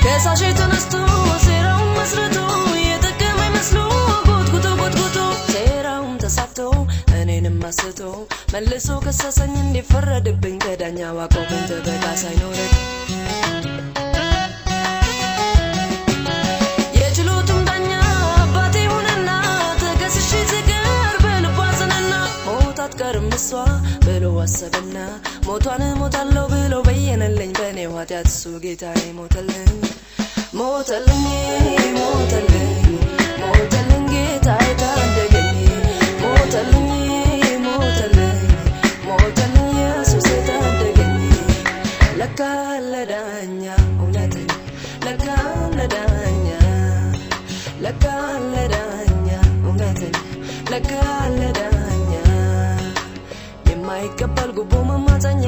ከሳሽ ተነስቶ ሴራውን መስርቶ የጠቀመኝ መስሎ ጎትጉቶ ጎትጉቶ ሴራውን ተሳክቶ እኔንም አስቶ መልሶ ከሰሰኝ እንዲፈረድብኝ ከዳኛው አቆመኝ ጠበቃ ሳይኖረኝ። የችሎቱም ዳኛ አባቴ ሆነና ተከስሼ ስቀርብ ልቡ አዘነና ሞት አትቀርም እሷ ብሎ አሰበና ሞቷን እሞታለሁ ብሎ በየነልኝ። በእኔው ኃጢአት እሱ ጌታዬ ሞተልኝ፣ ሞተልኝ፣ ሞተልኝ፣ ሞተልኝ፣ ጌታዬ ታደገኝ። ሞተልኝ፣ ሞተልኝ፣ ሞተልኝ፣ ኢየሱስ ታደገኝ። ለካ ለዳኛ እውነተኛ፣ ለካ ለዳኛ፣ ለካ ለዳኛ እውነተኛ፣ ለካ ለዳኛ የማይቀበል ጉቦ መማፀኛ።